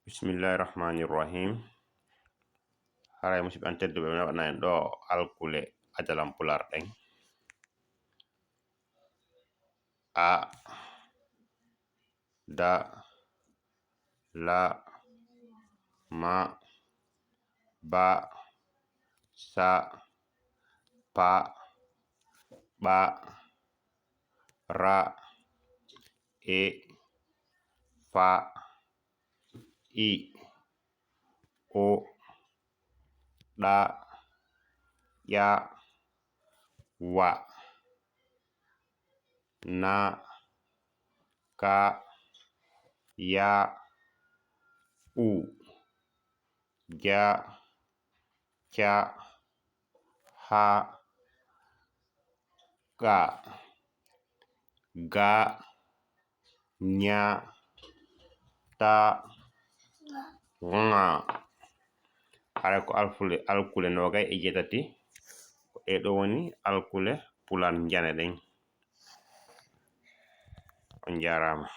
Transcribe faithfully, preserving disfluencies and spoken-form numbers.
Bismillahi rahmani rahim. Haray, musidɓe an tedduɓe, mi waɗana en ɗo alkule ajalan pular ɗen. A, da, la, ma, ba, sa, pa, ɓa, ra, e, fa, i, o, ɗa, ƴa, wa, na, ka, ya, u, ja, ca, ha, ka, ga, ña, ta, ŋa. Haray ko alkule, alkule noogay e jeetati. Ko ɗee ɗoo woni alkule pular njane ɗen. On njaaraama.